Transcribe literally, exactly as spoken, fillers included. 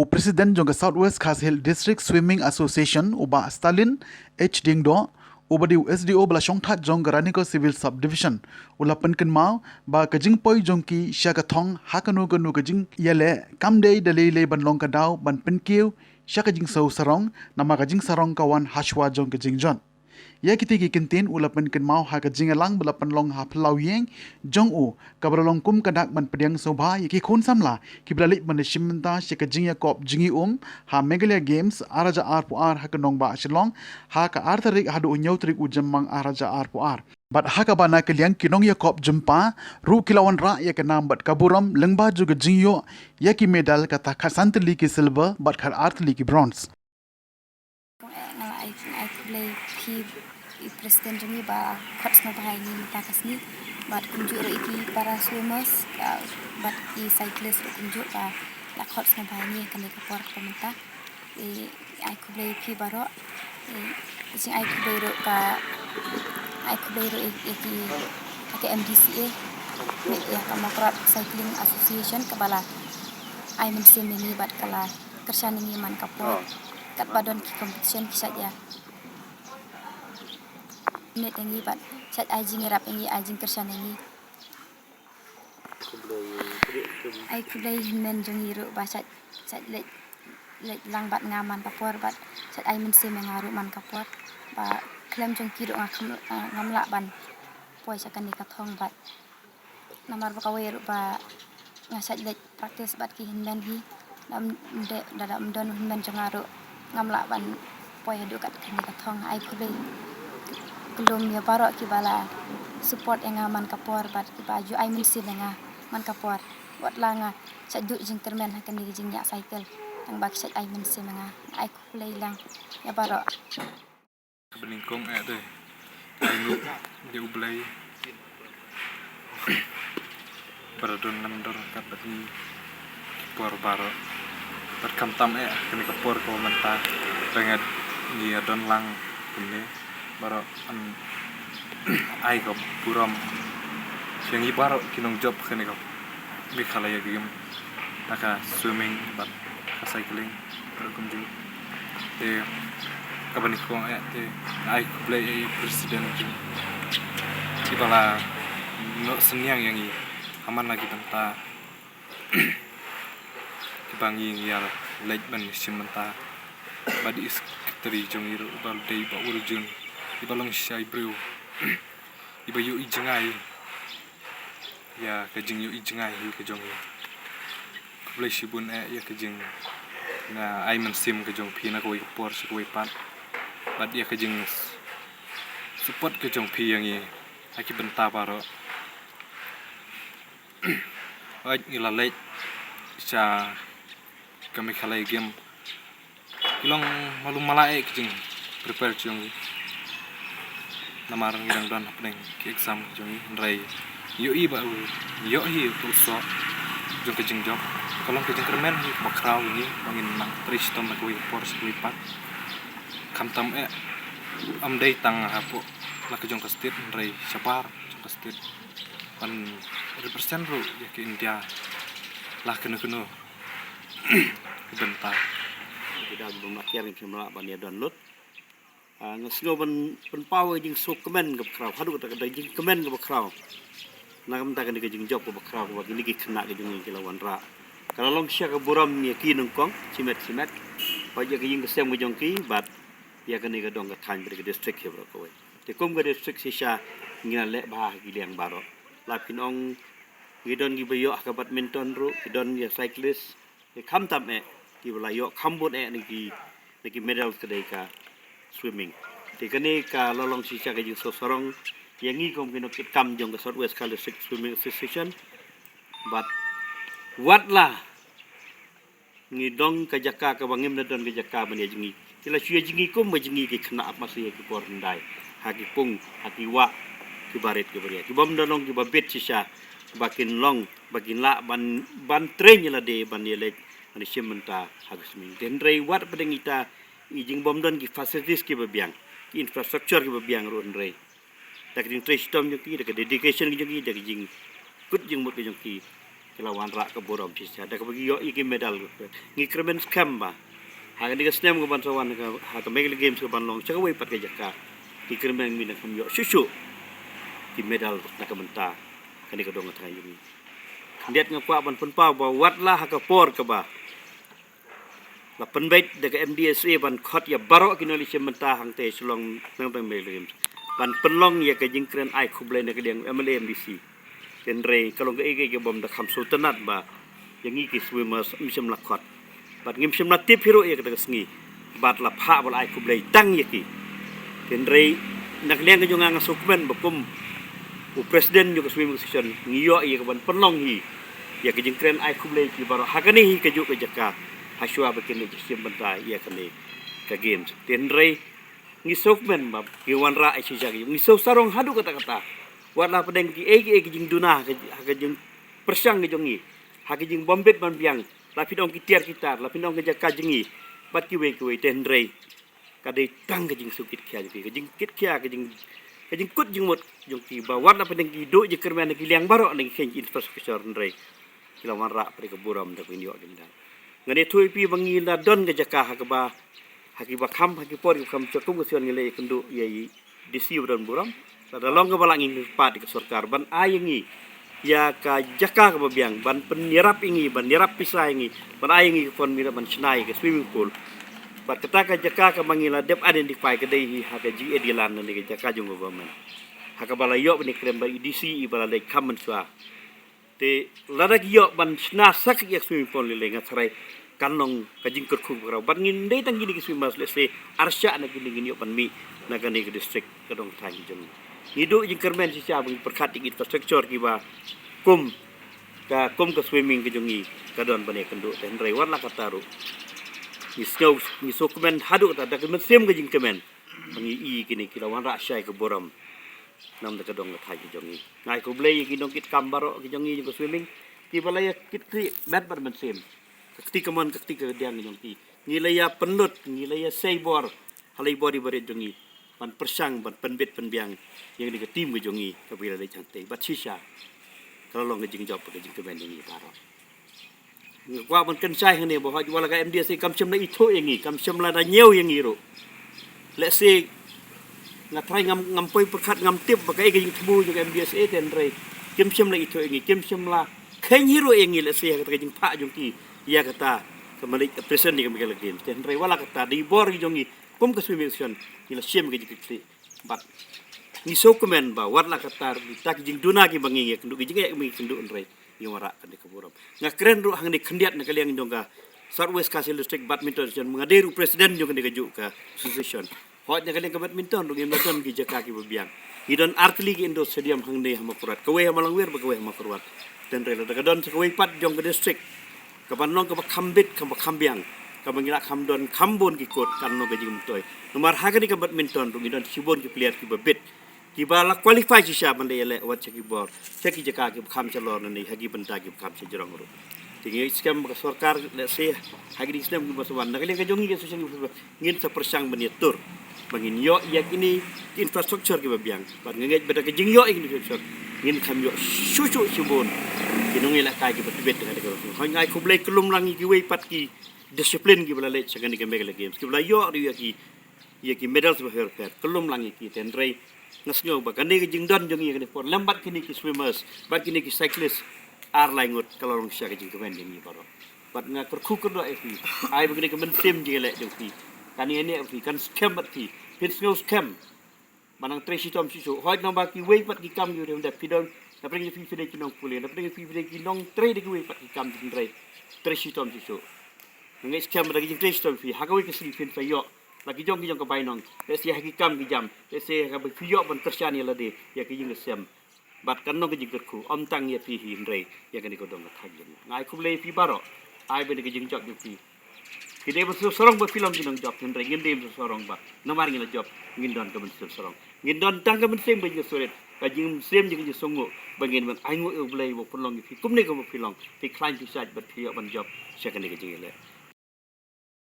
U President jong ka South West Khasi Hills District Swimming Association, u Bah Stalin H Diengdoh, uba dei u S D O ba la shongthait jong ka Ranikor Civil Subdivision, u la pynkynmaw ba ka jingpoi jong ki sha ka thong ha kano kano ka jingïaleh kam dei da lei lei ban long ka daw ban pynkiew sha ka jingsiew sarong, namar ka jingsarong ka wan hashwa jong ka jingjot. Ïa kitei ki kyntien u la pynkynmaw ha ka jingïalang ba la pynlong ha phyllaw ïing jong u, kaba la long kum ka dak ban pdiang sngewbha ïa ki khun samla kiba la leit ban shim bynta sha ka jingïakop jingïaum ha Meghalaya Games ar hajar arphew ar ha ka nongbah Shillong, ha ka ar tarik haduh hynñiew tarik u Jymmang ar hajar arphew ar. Bad ha kaba na ka liang ki nongïakop jympa ruh ki la wanrah ïa ka nam bad ka burom lyngba jong ka jingïoh ïa ki medal, kata khatsan tylli ki silver bad khatar tylli ki bronze. Kong eh, nga la ai, ai khublei phi i president jong ngi ba khot sngewbha ïa ngi mynta ka sngi. Bad kumjuh ruh ïa ki para swimmers, ah, bad i cyclist ruh kumjuh ba la khot sngewbha ïa ngi ha kane ka por kaba mynta. Eh, ai khublei phi baroh. Eh, jing ai khublei ruh ka, ai khublei ruh ïa, ïa ki, ïa ka M D C A. Ïa ka Mawkyrwat Cycling Association kaba la ai mynsiem ïa ngi bad ka la kyrshan ïa ngi man ka por. Katba don ki competition ki shait ïa mih ïa ngi bad shait ai jingïarap ïa ngi, ai jingkyrshan ïa ngi. Ai khublei hynmen jong ngi ruh ba shait, shait leit, leit lang bad nga man ka por bad shait ai mynsiem ïa nga ruh man ka por. Ba khlem jong ki ruh nga kham, ngam lah ban poi sha kane ka thong bad namar ba kawei ruh ba nga shait leit practice bad ki hynmen hi. Da ym de, da, da ym don hynmen jong nga ruh ngam lah ban poi haduh kat kane ka thong. Ai khublei kyllum ïa baroh kiba la support ïa nga man ka por bad kiba ju ai mynsiem ïa nga man ka por. Wat la nga shait duh jingkyrmen ha kane ka jingïa cycle, tang ba ki shait ai mynsiem ïa nga. Ai khublei lang ïa baroh. Kaba nyngkong eh te ai nguh ïa U Blei ba la don lem don ryngkat bad ngi ki por baroh. Bad khamtam eh kane ka por kaba mynta ba ngi ïa don lang kumne baroh, yn ai ka burom sha ngi baroh ki nongjop kane ka Meghalaya Games, ha ka swimming bad ka cycling. Kumjuh. Te kaba nyngkong eh te ai khublei ïa i president jong ngi ba la noh synñiang ïa ngi ha man la ki bynta kiba ngi ïa leit ban shim bynta. Bad i secretary jong ngi ruh ba dei Bah Urjun, iba long shisha i briew iba ïohi jngai ïa ka jingïohi jngai hi ka jong ngi. Khublei shibun eh ïa ka jing, na ai mynsiem ka jong phi na kawei ka por sha kawei pat bad ïa ka jing support ka jong phi ïa ngi ha ki bynta baroh. Oi, ngi la leit sha ka Meghalaya Games. Ki long malu mala eh ki jing prepare jong ngi. Namar ngi dang don hapdeng ki exam jong ngi, hynrei ïohi ba u, ïohi u soh jong ka jingjop ka long ka jingkyrmen hi kaba khraw ïa ngi ba ngin nang trei shitom na kawei ka por sha kawei pat. Khamtam eh ym dei tang hapoh la ka jong ka state, hynrei shabar jong ka state ban represent ruh ïa ka India la kano kano. Bynta. Ki dang bym lah kiar ngi phim lah ban ïa don lut. Ah, nga sngew ban pynpaw ïa ka jingsngewkmen kaba khraw haduh kata ka jingkmen kaba khraw. Na ka bynta kane ka jingjop kaba khraw kaba kine ki khynnah ka jong ngi ki la wanrah. Ka la long shisha ka burom ïa ki nyngkong shimet shimet. Ba ïa ka ïing ka sem ka jong ki bad ïa kane ka dong ka thaiñ bad ka district hi baroh kawei. Te kum ka district shisha ngi la leh bha ha ki liang baroh. La phin ong ngi don kiba ïoh ha ka badminton ruh, ki don ïa cyclist. Te khamtam eh kiba la ïoh kham bun eh na ki, na ki medal ka dei ka swimming. Te kane ka la long shisha ka jingsngewsarong ïa ngi kum ki nongkitkam jong ka South West Khasi Hills District Swimming Association. Bad wat la ngi don ka jaka kaba ngim da don ka jaka ban ïa jngi. Ki la shu ïa jngi kum ba jngi ki khynnah ap masi ha ki por hyndai, ha ki pung, ha ki wah, ki barit ki baria. Ki bym da long kiba bit shisha ba kin long, ba kin lah ban, ban train ïa lade ban ïa leit ban ïa shim bynta ha ka swimming. Te hynrei wat hapdeng ita i jingbym don ki facilities kiba biang, ki infrastructure kiba biang ruh hynrei da ka jingtrei shitom jong ki, da ka dedication ki jong ki, da ka jingkut jingmut ki jong ki, Ki la wanrah ka burom shisha da kaba ki ïoh ïa ki medal. Ngi kyrmen skhem ba ha kane ka snem kaban sa wan ha ka Meghalaya Games kaban long sha kawei pat ka jaka, ngi kyrmen ngin ym kham ïoh shuh shuh ki medal na ka bynta kane ka dong ka thaiñ jong ngi. Khyndiat nga kwah ban pynpaw ba wat la ha ka por kaba la pynbeit da ka M D S A ban khot ïa baroh ki nongïalam bynta hangtei Shillong, nangta Meghalaya Games, ban pynlong ïa ka jingkren ai khublei na ka liang M L A, M D C. Hynrei ka long kaei kaei kaba ym da kham sngewtynnat ba ïa ngi ki swimmers ym shym la khot bad ngim shym la tip hi ruh ïa kata ka sngi, bad la phah ba la ai khublei tang ïa ki. Hynrei na ka liang ka jong nga, nga sngewkmen ba kum u president jong ka Swimming Association ngi ïoh ïa kaban pynlong hi ïa ka jingkren ai khublei ki baroh ha kane hi kajuh ka jaka, ha shuwa ba kin leit shim bynta ïa kane ka games. Hynrei ngi sngewkmen ba ki wanrah ai shisha ki, ngi sngewsarong haduh katta katta. Wat la pdeng kiei kiei ki jingduna ha ka, ha ka jingpyrshang ka jong ngi, ha ka jingbym bit bym biang, la phi don ki tiar ki tar, la phi don ka jaka jong ngi bad kiwei kiwei. Hynrei ka dei tang ka jingsngewkitkhia jong ki, ka jingkitkhia, ka jing, ka jingkut jingmut jong ki ba wat la pdeng ki duh jingkyrmen ha ki liang baroh na ki khein infrastructure, hynrei ki la wanrah pat ka burom da kaba ngin ïoh ki medal. Ngan ïathuh ïa phi ba ngi la don ka jaka ha kaba, ha kiba kham, ha ki por kiba kham, sha kum ka sien ngi la ïakynduh ïa i D C ba don burom. Lada long kaba lah, ngin kyrpad ïa ka sorkar ban ai ïa ngi ïa ka jaka kaba biang, ban pynïarap ïa ngi, ban ïarap pisa ïa ngi, ban ai ïa ngi ka formula ban shna ïa ka swimming pool. Bad kata ka jaka kaba ngi la dep identify ka dei hi ha ka G A D land, ne ka jaka jong ka government, ha kaba la ïoh ban ïakren bad i D C iba la leit kham mynshuwa. Te lada ki ïoh ban shna sa ka ïa ka swimming pool lei lei, nga tharai kan long ka jingkyrkhu kaba khraw. Bad ngin dei tang kine ki swimmers, lehse arshah na kine ngin ïoh ban mih na kane ka district ka dong thaiñ jong ngi. Ngi duh jingkyrmen shisha ba ngi pyrkhat ïa ki infrastructure kiba kum ka, kum ka swimming ka jong ngi ka don ban ïakynduh. Te hynrei wat la katta ruh ngi sngew, ngi sngewkmen haduh katta da ka mynsiem ka jingkmen ba ngi i kine ki la wanrah shai ka burom. Namar ka dong ka thaiñ ka jong ngi. Nga ai khublei ïa ki nongkitkam baroh ki jong ngi jong ka swimming kiba la ïa kit kti met bad mynsiem. Ka kti kamon, ka kti kadiang jong ki, ngi la ïa pynlut, ngi la ïa sei bor ha la i bor i barit jong ngi ban pyrshang, ban pynbit pynbiang ïa kane ka team ka jong ngi kaba ïa la leit hangtei. Bad shisha ka la long ka jingjop, ka jingkmen ïa ngi baroh. Nga kwah ban kynshai hangne ba hooid wat la ka M D S A kam shym la ithuh ïa ngi, kam shym la da ñiew ïa ngi ruh. Lehse nga tharai ngam, ngam poi pyrkhat, ngam tip ba kaei ka jingthmu jong ka M D S A, te hynrei kim shym la ithuh ïa ngi, kim shym la kheiñ hi ruh ïa ngi, lehse ha kata ka jingphah jong ki ïa kata ka malik president ïa ka Meghalaya Games. Te hynrei wat la katta da i bor ki jong ngi kum ka swimming section ngi la shim ka jingkitkhlieh. Bad ngi sngewkmen ba wat la katta ruh kita ki jingduna kiba ngi ïakynduh, ki jingeh kiba ngi ïakynduh, hynrei ngi wanrah kane ka burom. Nga kren ruh hangne khyndiat na ka liang jong ka South West Khasi Hills District Badminton Association, nga dei ruh president jong kane kajuh ka association. Hooid na ka liang ka badminton ruh ngim la don ki jaka kiba biang. Ngi don artylli ki indoor stadium hangne ha Mawkyrwat, kawei ha Malangbir bad kawei ha Mawkyrwat. Te hynrei lada ka don sa kawei pat jong ka district kaban long kaba kham bit, kaba kham biang, kaba ngi lah kham don kham bun ki court, kan long ka jingmyntoi. Namar ha kane ka badminton ruh ngi don shibun ki player kiba bit kiba la qualify shisha ban da ïaleh wat sha ki bor, sha ki jaka kiba kham shalor nangne, ha ki bynta kiba kham shajrong ruh. Te ngi skhem ba ka sorkar, lehse ha kine ki snem kiba sa wan, na ka liang ka jong ngi ka association kiba, ngin sa pyrshang ban ïatur ba ngin ïoh ïa kine ki infrastructure kiba biang. Bad nga ngeit ba da ka jingïoh ïa kine ki infrastructure ngin kham ïoh shuh shuh shibun ki nongïalehkai kiba tbit da kane ka. Hooid nga ai khublei kyllum lang ïa kiwei pat ki discipline kiba la leit sha kane ka Meghalaya Games, kiba la ïoh ruh ïa ki, ïa ki medals ba pher pher, kyllum lang ïa ki. Te hynrei nga sngew ba kane ka jingdon jong ngi ha kane ka por lem bad kine ki swimmers bad kine ki cyclist ar lai ngut ka la long shisha ka jingkmen jong ngi baroh. Bad nga kyrkhu kyrdoh ïa phi, ai ba kane ka mynsiem jingïaleh jong phi kan ïaineh bad phi, kan skhem bad phi, phin sngew skhem. Ba nang trei shitom shisha. Hooid nang ba kiwei pat ki kam kiba dei ban dep, phi don, na pdeng phi, phi dei ki nongpule, na pdeng phi, phi dei ki nongtrei da kiwei pat ki kam, hynrei trei shitom shisha. Nga ngeit skhem ba da ka jingtrei shitom phi ha kawei ka sngi phin sa ïoh la ki jong ki jong ka bainong, lehse ha ki kam ki jam, lehse ha kaba phi ïoh ban kyrshan ïa lade ïa ka ïing ka sem. Bad kan long ka jingkyrkhu ym tang ïa phi hi hynrei ïa kane ka dong ka thaiñ jong ngi. Nga ai khublei ïa phi baroh. Ai ba da ka jingjop jong phi, phi dei ban sngewsarong ba phi long ki nongjop, hynrei ngim dei ban sngewsarong ba namar ngi la jop ngin don ka mynsiem sarong. Ngin don tang ka mynsiem ba jingsurit, ka jingmynsiem jong ka jingsngewnguh ba ngin ban ainguh ïa U Blei ba pynlong ïa phi kumne kumba phi long, phi khlaiñ phi shait bad phi ïoh ban jop sha kane ka jingïaleh.